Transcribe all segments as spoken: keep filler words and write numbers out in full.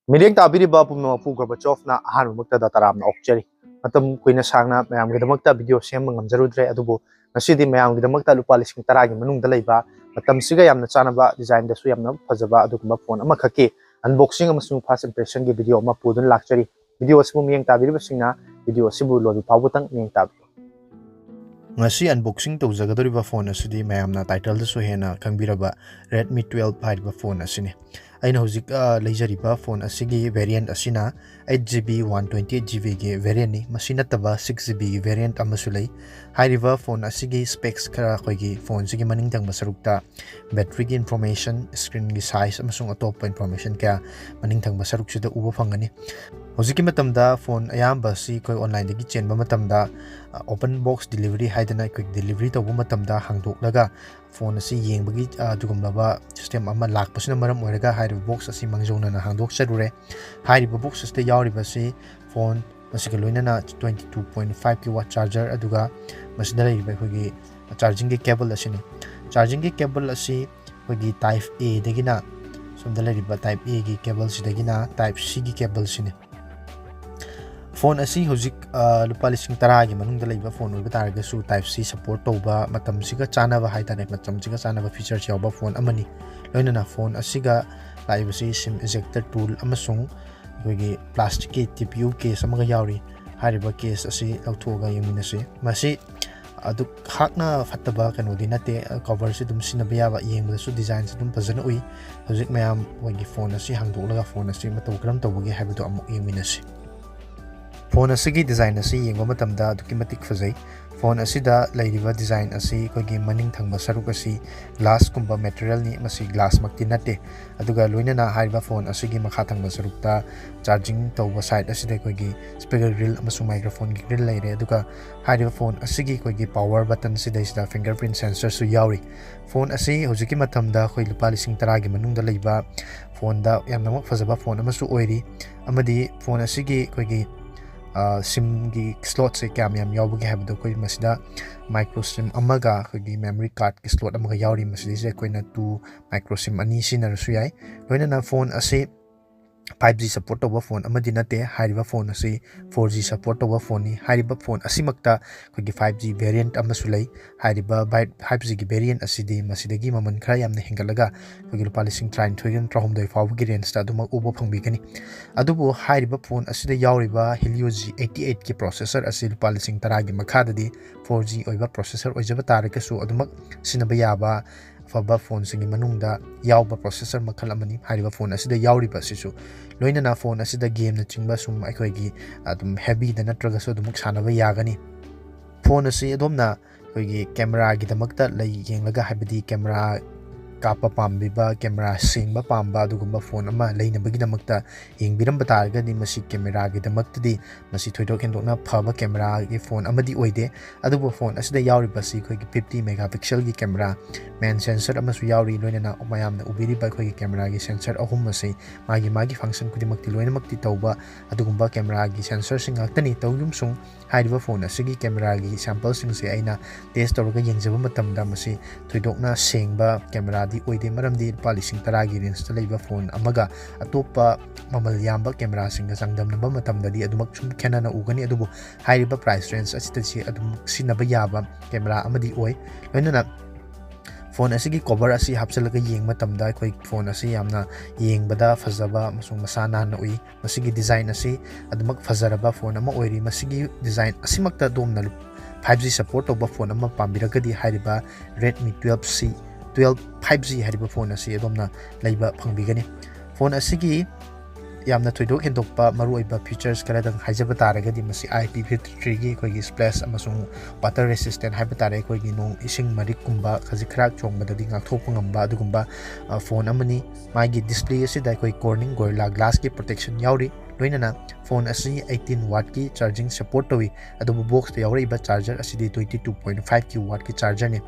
ꯃꯤꯠꯌꯦꯡ ꯇꯥꯕꯤꯔꯤꯕ ꯄꯨꯝꯅꯃꯛꯄꯨ ꯒꯣꯔꯕꯥꯆꯣꯐꯅ ꯑꯍꯥꯟꯕꯃꯛꯇꯗ ꯇꯔꯥꯝꯅ ꯑꯣꯛꯆꯔꯤ꯫ ꯃꯇꯝ ꯀꯨꯏꯅ ꯁꯥꯡꯅ ꯃꯌꯥꯝꯒꯤꯗꯃꯛꯇ ꯚꯤꯗꯤꯑꯣ ꯁꯦꯝꯕ ꯉꯝꯖꯔꯨꯗ꯭ꯔꯦ, ꯑꯗꯨꯕꯨ ꯉꯁꯤꯗꯤ ꯃꯌꯥꯝꯒꯤꯗꯃꯛꯇ ꯂꯨꯄꯥ ꯂꯤꯁꯤꯡ ꯇꯔꯥꯒꯤ ꯃꯅꯨꯡꯗ ꯂꯩꯕ, ꯃꯇꯝꯁꯤꯒ ꯌꯥꯝꯅ ꯆꯥꯟꯅꯕ, ꯗꯤꯖꯥꯏꯟꯗꯁꯨ ꯌꯥꯝꯅ ꯐꯖꯕ ꯑꯗꯨꯒꯨꯝꯕ ꯐꯣꯟ ꯑꯃꯈꯛꯀꯤ unboxing ꯑꯃꯁꯨꯡ first impressionꯒꯤ ꯚꯤꯗꯤꯑꯣ ꯑꯃ ꯄꯨꯗꯨꯅ ꯂꯥꯛꯆꯔꯤ꯫ ꯚꯤꯗꯤꯑꯣ ꯑꯁꯤꯕꯨ ꯃꯤꯠꯌꯦꯡ ꯇꯥꯕꯤꯔꯤꯕꯁꯤꯡꯅ ꯚꯤꯗꯤꯑꯣ ꯑꯁꯤꯕꯨ ꯂꯣꯏꯕ ꯐꯥꯎꯕꯇꯪ ꯃꯤꯠꯌꯦꯡ ꯇꯥꯕꯤꯌꯨ꯫ ꯉꯁꯤ unboxing ꯇꯧꯖꯒꯗꯧꯔꯤꯕ ꯐꯣꯟ ꯑꯁꯤꯗꯤ ꯃꯌꯥꯝꯅ titleꯗꯁꯨ ꯍꯦꯟꯅ ꯈꯪꯕꯤꯔꯕ Redmi twelve ꯍꯥꯏꯔꯤꯕ ꯐꯣꯟ ꯑꯁꯤꯅꯤ꯫ ꯑꯩꯅ ꯍꯧꯖꯤꯛ, ꯑ, ꯂꯩꯖꯔꯤꯕ ꯐꯣꯟ ꯑꯁꯤꯒꯤ variant ꯑꯁꯤꯅ eight GB one twenty eight GBꯒꯤ variantꯅꯤ꯫ ꯃꯁꯤ ꯅꯠꯇꯕ six GBꯒꯤ variant ꯑꯃꯁꯨ ꯂꯩ꯫ ꯍꯥꯏꯔꯤꯕ ꯐꯣꯟ ꯑꯁꯤꯒꯤ specs ꯈꯔ ꯑꯩꯈꯣꯏꯒꯤ ꯐꯣꯟꯁꯤꯒꯤ ꯃꯅꯤꯡ ꯊꯪꯕ ꯁꯔꯨꯛꯇ batteryꯒꯤ information, screenꯒꯤ size ꯑꯃꯁꯨꯡ ꯑꯇꯣꯞꯄ information ꯀꯌꯥ ꯃꯅꯤꯡ ꯊꯪꯕ ꯁꯔꯨꯛꯁꯤꯗ ꯎꯕ ꯐꯪꯒꯅꯤ꯫ ꯍꯧꯖꯤꯛꯀꯤ ꯃꯇꯝꯗ ꯐꯣꯟ ꯑꯌꯥꯝꯕ ꯑꯁꯤ ꯑꯩꯈꯣꯏ onlineꯗꯒꯤ ꯆꯦꯟꯕ ꯃꯇꯝꯗ, ꯑ, open box delivery ꯍꯥꯏꯗꯅ ꯑꯩꯈꯣꯏ delivery ꯇꯧꯕ ꯃꯇꯝꯗ ꯍꯥꯡꯗꯣꯛꯂꯒ ꯐꯣꯟ ꯑꯁꯤ ꯌꯦꯡꯕꯒꯤ, ꯑ, ꯑꯗꯨꯒꯨꯝꯂꯕ system ꯑꯃ ꯂꯥꯛꯄꯁꯤꯅ ꯃꯔꯝ ꯑꯣꯏꯔꯒ ꯍꯥꯏꯔꯤꯕ box ꯑꯁꯤ ꯃꯥꯡꯖꯧꯅꯅ ꯍꯥꯡꯗꯣꯛꯆꯔꯨꯔꯦ꯫ ꯍꯥꯏꯔꯤꯕ box ꯑꯁꯤꯗ ꯌꯥꯎꯔꯤꯕꯁꯤ ꯐꯣꯟ ꯃꯁꯤꯒ ꯂꯣꯏꯅꯅ twenty two point five kilowatt charger, ꯑꯗꯨꯒ ꯃꯁꯤꯗ ꯂꯩꯔꯤꯕ ꯑꯩꯈꯣꯏꯒꯤ chargingꯒꯤ cable ꯑꯁꯤꯅꯤ꯫ Chargingꯒꯤ cable ꯑꯁꯤ ꯑꯩꯈꯣꯏꯒꯤ type Aꯗꯒꯤꯅ, ꯁꯣꯝꯗ ꯂꯩꯔꯤꯕ type Aꯒꯤ cableꯁꯤꯗꯒꯤꯅ type Cꯒꯤ cableꯁꯤꯅꯤ꯫ ꯐꯣꯟ ꯑꯁꯤ ꯍꯧꯖꯤꯛ, ꯑ, ꯂꯨꯄꯥ ꯂꯤꯁꯤꯡ ꯇꯔꯥꯒꯤ ꯃꯅꯨꯡꯗ ꯂꯩꯕ ꯐꯣꯟ ꯑꯣꯏꯕ ꯇꯥꯔꯒꯁꯨ type C support ꯇꯧꯕ, ꯃꯇꯝꯁꯤꯒ ꯆꯥꯟꯅꯕ ꯍꯥꯏꯇꯥꯔꯦ, ꯃꯇꯝꯁꯤꯒ ꯆꯥꯟꯅꯕ features ꯌꯥꯎꯕ ꯐꯣꯟ ꯑꯃꯅꯤ꯫ ꯂꯣꯏꯅꯅ ꯐꯣꯟ ꯑꯁꯤꯒ ꯂꯥꯛꯏꯕꯁꯤ SIM ejector tool ꯑꯃꯁꯨꯡ ꯑꯩꯈꯣꯏꯒꯤ plasticꯀꯤ TPU case ꯑꯃꯒ ꯌꯥꯎꯔꯤ꯫ ꯍꯥꯏꯔꯤꯕ case ꯑꯁꯤ ꯂꯧꯊꯣꯛꯑꯒ ꯌꯦꯡꯃꯤꯟꯅꯁꯤ꯫ ꯃꯁꯤ ꯑꯗꯨꯛ ꯍꯥꯛꯅ ꯐꯠꯇꯕ ꯀꯩꯅꯣꯗꯤ ꯅꯠꯇꯦ, coverꯁꯤ ꯑꯗꯨꯝ ꯁꯤꯖꯤꯟꯅꯕ ꯌꯥꯕ, ꯌꯦꯡꯕꯗꯁꯨ designꯁꯤ ꯑꯗꯨꯝ ꯐꯖꯅ ꯎꯏ꯫ ꯍꯧꯖꯤꯛ ꯃꯌꯥꯝ ꯃꯣꯏꯒꯤ ꯐꯣꯟ ꯑꯁꯤ ꯍꯥꯡꯗꯣꯛꯂꯒ ꯐꯣꯟ ꯑꯁꯤ ꯃꯇꯧ ꯀꯔꯝ ꯇꯧꯕꯒꯦ ꯍꯥꯏꯕꯗꯨ ꯑꯃꯨꯛ ꯌꯦꯡꯃꯤꯟꯅꯁꯤ꯫ ꯐꯣꯟ ꯑꯁꯤꯒꯤ design ꯑꯁꯤ ꯌꯦꯡꯕ ꯃꯇꯝꯗ ꯑꯗꯨꯛꯀꯤ ꯃꯇꯤꯛ ꯐꯖꯩ꯫ ꯐꯣꯟ ꯑꯁꯤꯗ ꯂꯩꯔꯤꯕ design ꯑꯁꯤ ꯑꯩꯈꯣꯏꯒꯤ ꯃꯅꯤꯡ ꯊꯪꯕ ꯁꯔꯨꯛ ꯑꯁꯤ glassꯀꯨꯝꯕ materialꯅꯤ, ꯃꯁꯤ glassꯃꯛꯇꯤ ꯅꯠꯇꯦ꯫ ꯑꯗꯨꯒ ꯂꯣꯏꯅꯅ ꯍꯥꯏꯔꯤꯕ ꯐꯣꯟ ꯑꯁꯤꯒꯤ ꯃꯈꯥ ꯊꯪꯕ ꯁꯔꯨꯛꯇ charging ꯇꯧꯕ side ꯑꯁꯤꯗ ꯑꯩꯈꯣꯏꯒꯤ speaker grill ꯑꯃꯁꯨꯡ microphoneꯒꯤ grill ꯂꯩꯔꯦ꯫ ꯑꯗꯨꯒ ꯍꯥꯏꯔꯤꯕ ꯐꯣꯟ ꯑꯁꯤꯒꯤ ꯑꯩꯈꯣꯏꯒꯤ power button ꯁꯤꯗꯩꯁꯤꯗ fingerprint sensorꯁꯨ ꯌꯥꯎꯔꯤ꯫ ꯐꯣꯟ ꯑꯁꯤ ꯍꯧꯖꯤꯛꯀꯤ ꯃꯇꯝꯗ ꯑꯩꯈꯣꯏ ꯂꯨꯄꯥ ꯂꯤꯁꯤꯡ ꯇꯔꯥꯒꯤ ꯃꯅꯨꯡꯗ ꯂꯩꯕ ꯐꯣꯟꯗ ꯌꯥꯝꯅꯃꯛ ꯐꯖꯕ ꯐꯣꯟ ꯑꯃꯁꯨ ꯑꯣꯏꯔꯤ꯫ ꯑꯃꯗꯤ ꯐꯣꯟ ꯑꯁꯤꯒꯤ ꯑꯩꯈꯣꯏꯒꯤ, ꯑ, SIMꯒꯤ slotꯁꯦ ꯀꯌꯥꯝ ꯌꯥꯝ ꯌꯥꯎꯕꯒꯦ ꯍꯥꯏꯕꯗꯣ ꯑꯩꯈꯣꯏ ꯃꯁꯤꯗ micro SIM ꯑꯃꯒ ꯑꯩꯈꯣꯏꯒꯤ memory cardꯀꯤ slot ꯑꯃꯒ ꯌꯥꯎꯔꯤ꯫ ꯃꯁꯤꯗꯩꯁꯤꯗ ꯑꯩꯈꯣꯏꯅ two micro SIM ꯑꯅꯤ ꯁꯤꯖꯤꯟꯅꯔꯁꯨ ꯌꯥꯏ꯫ ꯂꯣꯏꯅꯅ ꯐꯣꯟ ꯑꯁꯤ ꯐꯥꯏꯚ ꯖꯤ ꯁꯞꯄꯣꯔꯠ ꯇꯧꯕ ꯐꯣꯟ ꯑꯃꯗꯤ ꯅꯠꯇꯦ꯫ ꯍꯥꯏꯔꯤꯕ ꯐꯣꯟ ꯑꯁꯤ ꯐꯣꯔ ꯖꯤ ꯁꯞꯄꯣꯔꯠ ꯇꯧꯕ ꯐꯣꯟꯅꯤ꯫ ꯍꯥꯏꯔꯤꯕ ꯐꯣꯟ ꯑꯁꯤꯃꯛꯇ ꯑꯩꯈꯣꯏꯒꯤ ꯐꯥꯏꯚ ꯖꯤ ꯚꯦꯔꯤꯌꯦꯟꯠ ꯑꯃꯁꯨ ꯂꯩ꯫ ꯍꯥꯏꯔꯤꯕ ꯐꯥꯏꯚ ꯖꯤꯒꯤ ꯚꯦꯔꯤꯌꯦꯟꯠ ꯑꯁꯤꯗꯤ ꯃꯁꯤꯗꯒꯤ ꯃꯃꯜ ꯈꯔ ꯌꯥꯝꯅ ꯍꯦꯟꯒꯠꯂꯒ ꯑꯩꯈꯣꯏꯒꯤ ꯂꯨꯄꯥ ꯂꯤꯁꯤꯡ ꯇꯔꯥꯅꯤꯊꯣꯏ ꯇꯔꯥꯍꯨꯝꯗꯣꯏ ꯐꯥꯎꯕꯒꯤ ꯔꯦꯟꯖꯇ ꯑꯗꯨꯃꯛ ꯎꯕ ꯐꯪꯕꯤꯒꯅꯤ꯫ ꯑꯗꯨꯕꯨ ꯍꯥꯏꯔꯤꯕ ꯐꯣꯟ ꯑꯁꯤꯗ ꯌꯥꯎꯔꯤꯕ Helio G eighty eight ꯀꯤ ꯄ꯭ꯔꯣꯁꯦꯁꯔ ꯑꯁꯤ ꯂꯨꯄꯥ ꯂꯤꯁꯤꯡ ꯇꯔꯥꯒꯤ ꯃꯈꯥꯗꯗꯤ ꯐꯣꯔ ꯖꯤ ꯑꯣꯏꯕ ꯄ꯭ꯔꯣꯁꯦꯁꯔ ꯑꯣꯏꯖꯕ ꯇꯥꯔꯒꯁꯨ ꯑꯗꯨꯃꯛ ꯁꯤꯖꯤꯟꯅꯕ ꯌꯥꯕ ꯑꯐꯕ ꯐꯣꯟꯁꯤꯡꯒꯤ ꯃꯅꯨꯡꯗ ꯌꯥꯎꯕ ꯄ꯭ꯔꯣꯁꯦꯁꯔ ꯃꯈꯜ ꯑꯃꯅꯤ꯫ ꯍꯥꯏꯔꯤꯕ ꯐꯣꯟ ꯑꯁꯤꯗ ꯌꯥꯎꯔꯤꯕ ꯑꯁꯤꯁꯨ ꯂꯣꯏꯅꯅ ꯐꯣꯟ ꯑꯁꯤꯗ ꯒꯦꯝꯅꯆꯤꯡꯕ ꯁꯨꯝ ꯑꯩꯈꯣꯏꯒꯤ ꯑꯗꯨꯝ ꯍꯦꯕꯤꯗ ꯅꯠꯇ꯭ꯔꯒꯁꯨ ꯑꯗꯨꯃꯛ ꯁꯥꯟꯅꯕ ꯌꯥꯒꯅꯤ꯫ ꯐꯣꯟ ꯑꯁꯤ ꯑꯗꯣꯝꯅ ꯑꯩꯈꯣꯏꯒꯤ ꯀꯦꯃꯦꯔꯥꯒꯤꯗꯃꯛꯇ ꯂꯩ ꯌꯦꯡꯂꯒ, ꯍꯥꯏꯕꯗꯤ ꯀꯦꯃꯦꯔꯥ ꯀꯥꯞꯄ ꯄꯥꯝꯕꯤꯕ, ꯀꯦꯃꯦꯔꯥ ꯁꯦꯡꯕ ꯄꯥꯝꯕ ꯑꯗꯨꯒꯨꯝꯕ ꯐꯣꯟ ꯑꯃ ꯂꯩꯅꯕꯒꯤꯗꯃꯛꯇ ꯌꯦꯡꯕꯤꯔꯝꯕ ꯇꯥꯔꯒꯗꯤ ꯃꯁꯤ ꯀꯦꯃꯦꯔꯥꯒꯤꯗꯃꯛꯇꯗꯤ ꯃꯁꯤ ꯊꯣꯏꯗꯣꯛ ꯍꯦꯟꯗꯣꯛꯅ ꯐꯕ ꯀꯦꯃꯦꯔꯥꯒꯤ ꯐꯣꯟ ꯑꯃꯗꯤ ꯑꯣꯏꯗꯦ꯫ ꯑꯗꯨꯕꯨ ꯐꯣꯟ ꯑꯁꯤꯗ ꯌꯥꯎꯔꯤꯕꯁꯤ ꯑꯩꯈꯣꯏꯒꯤ fifty megapixel ꯒꯤ ꯀꯦꯃꯦꯔꯥ ꯃꯦꯟ ꯁꯦꯟꯁꯔ ꯑꯃꯁꯨ ꯌꯥꯎꯔꯤ꯫ ꯂꯣꯏꯅꯅ ꯃꯌꯥꯝꯅ ꯎꯕꯤꯔꯤꯕ ꯑꯩꯈꯣꯏꯒꯤ ꯀꯦꯃꯦꯔꯥꯒꯤ ꯁꯦꯟꯁꯔ ꯑꯍꯨꯝ ꯑꯁꯤ ꯃꯥꯒꯤ ꯃꯥꯒꯤ ꯐꯪꯁꯟ ꯈꯨꯗꯤꯡꯃꯛꯇꯤ ꯂꯣꯏꯅꯃꯛꯇꯤ ꯇꯧꯕ ꯑꯗꯨꯒꯨꯝꯕ ꯀꯦꯃꯦꯔꯥꯒꯤ ꯁꯦꯟꯁꯔꯁꯤꯡ ꯉꯥꯛꯇꯅꯤ꯫ ꯇꯧꯒꯨꯝꯁꯨꯡ ꯍꯥꯏꯔꯤꯕ ꯐꯣꯟ ꯑꯁꯤꯒꯤ ꯀꯦꯃꯦꯔꯥꯒꯤ ꯁꯦꯝꯄꯜꯁꯤꯡꯁꯦ ꯑꯩꯅ ꯇꯦꯁ ꯇꯧꯔꯒ ꯌꯦꯡꯖꯕ ꯃꯇꯝꯗ ꯃꯁꯤ ꯊꯣꯏꯗꯣꯛꯅ ꯁꯦꯡꯕ ꯀꯦꯃꯦꯔꯥꯗꯤ ꯑꯣꯏꯗꯦ, ꯃꯔꯝꯗꯤ ꯂꯨꯄꯥ ꯂꯤꯁꯤꯡ ꯇꯔꯥꯒꯤ ꯔꯦꯟꯖꯇ ꯂꯩꯕ ꯐꯣꯟ ꯑꯃꯒ ꯑꯇꯣꯞꯄ ꯃꯃꯜ ꯌꯥꯝꯕ ꯀꯦꯃꯦꯔꯥꯁꯤꯡꯒ ꯆꯥꯡꯗꯝꯅꯕ ꯃꯇꯝꯗꯗꯤ ꯑꯗꯨꯃꯛ ꯁꯨꯝ ꯈꯦꯠꯅꯅ ꯎꯒꯅꯤ꯫ ꯑꯗꯨꯕꯨ ꯍꯥꯏꯔꯤꯕ ꯄ꯭ꯔꯥꯏꯁ ꯔꯦꯟꯖ ꯑꯁꯤꯗꯗꯤ ꯑꯗꯨꯝ ꯁꯤꯖꯤꯟꯅꯕ ꯌꯥꯕ ꯀꯦꯃꯦꯔꯥ ꯑꯃꯗꯤ ꯑꯣꯏ꯫ ꯂꯣꯏꯅꯅ ꯐꯣꯟ ꯑꯁꯤꯒꯤ ꯀꯣꯚꯔ ꯑꯁꯤ ꯍꯥꯞꯆꯤꯜꯂꯒ ꯌꯦꯡꯕ ꯃꯇꯝꯗ ꯑꯩꯈꯣꯏ ꯐꯣꯟ ꯑꯁꯤ ꯌꯥꯝꯅ ꯌꯦꯡꯕꯗ ꯐꯖꯕ ꯑꯃꯁꯨꯡ ꯃꯁꯥ ꯅꯥꯟꯅ ꯎꯏ꯫ ꯃꯁꯤꯒꯤ ꯗꯤꯖꯥꯏꯟ ꯑꯁꯤ ꯑꯗꯨꯃꯛ ꯐꯖꯔꯕ ꯐꯣꯟ ꯑꯃ ꯑꯣꯏꯔꯤ꯫ ꯃꯁꯤꯒꯤ ꯗꯤꯖꯥꯏꯟ ꯑꯁꯤꯃꯛꯇ ꯑꯗꯣꯝꯅ ꯐꯥꯏꯚ ꯖꯤ ꯁꯞꯄꯣꯔꯠ ꯇꯧꯕ ꯐꯣꯟ ꯑꯃ ꯄꯥꯝꯕꯤꯔꯒꯗꯤ ꯍꯥꯏꯔꯤꯕ Redmi twelve C, twelve five G ꯍꯥꯏꯔꯤꯕ ꯐꯣꯟ ꯑꯁꯤ ꯑꯗꯣꯝꯅ ꯂꯩꯕ ꯐꯪꯕꯤꯒꯅꯤ꯫ ꯐꯣꯟ ꯑꯁꯤꯒꯤ ꯌꯥꯝꯅ ꯊꯣꯏꯗꯣꯛ ꯍꯦꯟꯗꯣꯛꯄ ꯃꯔꯨꯑꯣꯏꯕ ꯐꯤꯆꯔꯁ ꯈꯔꯗꯪ ꯍꯥꯏꯖꯕ ꯇꯥꯔꯒꯗꯤ ꯃꯁꯤ I P fifty three ꯒꯤ ꯑꯩꯈꯣꯏꯒꯤ splash ꯑꯃꯁꯨꯡ water resistant ꯍꯥꯏꯕ ꯇꯥꯔꯦ, ꯑꯩꯈꯣꯏꯒꯤ ꯅꯣꯡ ꯏꯁꯤꯡ ꯃꯔꯤꯛꯀꯨꯝꯕ ꯈꯖꯤꯛ ꯈꯔꯥꯛ ꯆꯣꯡꯕꯗꯗꯤ ꯉꯥꯛꯊꯣꯛꯄ ꯉꯝꯕ ꯑꯗꯨꯒꯨꯝꯕ, ꯑ, ꯐꯣꯟ ꯑꯃꯅꯤ꯫ ꯃꯥꯒꯤ ꯗꯤꯁꯄ꯭ꯂꯦ ꯑꯁꯤꯗ ꯑꯩꯈꯣꯏ Corning Gorilla Glass ꯀꯤ protection ꯌꯥꯎꯔꯤ꯫ ꯂꯣꯏꯅꯅ ꯐꯣꯟ ꯑꯁꯤ eighteen watt ꯀꯤ charging support ꯇꯧꯏ, ꯑꯗꯨꯕꯨ ꯕꯣꯛꯁꯇ ꯌꯥꯎꯔꯛꯏꯕ ꯆꯥꯔꯖꯔ ꯑꯁꯤꯗꯤ twenty two point five ꯀꯤ watt ꯀꯤ ꯆꯥꯔꯖꯔꯅꯤ꯫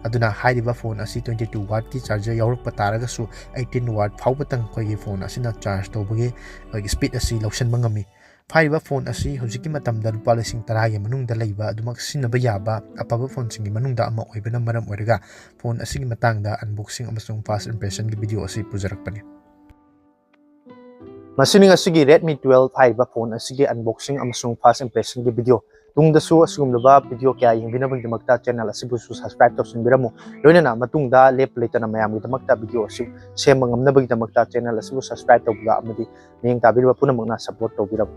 ꯑꯗꯨꯅ ꯍꯥꯏꯔꯤꯕ ꯐꯣꯟ ꯑꯁꯤ twenty two watt ꯀꯤ ꯆꯥꯔꯖꯔ ꯌꯥꯎꯔꯛꯄ ꯇꯥꯔꯒꯁꯨ eighteen watt ꯐꯥꯎꯕꯇꯪ ꯑꯩꯈꯣꯏꯒꯤ ꯐꯣꯟ ꯑꯁꯤꯅ ꯆꯥꯔꯖ ꯇꯧꯕꯒꯤ ꯑꯩꯈꯣꯏꯒꯤ ꯁ꯭ꯄꯤꯠ ꯑꯁꯤ ꯂꯧꯁꯤꯟꯕ ꯉꯝꯃꯤ꯫ ꯍꯥꯏꯔꯤꯕ ꯐꯣꯟ ꯑꯁꯤ ꯍꯧꯖꯤꯛꯀꯤ ꯃꯇꯝꯗ ꯂꯨꯄꯥ ꯂꯤꯁꯤꯡ ꯇꯔꯥꯒꯤ ꯃꯅꯨꯡꯗ ꯂꯩꯕ ꯑꯗꯨꯃꯛ ꯁꯤꯖꯤꯟꯅꯕ ꯌꯥꯕ ꯑꯐꯕ ꯐꯣꯟꯁꯤꯡꯒꯤ ꯃꯅꯨꯡꯗ ꯑꯃ ꯑꯣꯏꯕꯅ ꯃꯔꯝ ꯑꯣꯏꯔꯒ ꯐꯣꯟ ꯑꯁꯤꯒꯤ ꯃꯇꯥꯡꯗ unboxing ꯑꯃꯁꯨꯡ first impression ꯒꯤ video ꯑꯁꯤ ꯄꯨꯖꯔꯛꯄꯅꯤ꯫ ꯃꯁꯤꯅꯤ ꯉꯁꯤꯒꯤ Redmi twelve ꯍꯥꯏꯔꯤꯕ phone ꯑꯁꯤꯒꯤ unboxing ꯑꯃꯁꯨꯡ first impressionꯒꯤ video꯫ ꯇꯨꯡꯗꯁꯨ ꯑꯁꯤꯒꯨꯝꯂꯕ video ꯀꯌꯥ ꯌꯦꯡꯕꯤꯅꯕꯒꯤꯗꯃꯛꯇ channel ꯑꯁꯤꯕꯨꯁꯨ subscribe ꯇꯧꯁꯤꯟꯕꯤꯔꯝꯃꯨ꯫ ꯂꯣꯏꯅꯅ ꯃꯇꯨꯡꯗ ꯂꯦꯞꯄ ꯂꯩꯇꯅ ꯃꯌꯥꯝꯒꯤꯗꯃꯛꯇ video ꯑꯁꯤ ꯁꯦꯝꯕ ꯉꯝꯅꯕꯒꯤꯗꯃꯛꯇ channel ꯑꯁꯤꯕꯨ subscribe ꯇꯧꯕꯤꯕ ꯑꯃꯗꯤ ꯃꯤꯠꯌꯦꯡ ꯇꯥꯕꯤꯔꯤꯕ ꯄꯨꯝꯅꯃꯛꯅ support ꯇꯧꯕꯤꯔꯝꯃꯨ꯫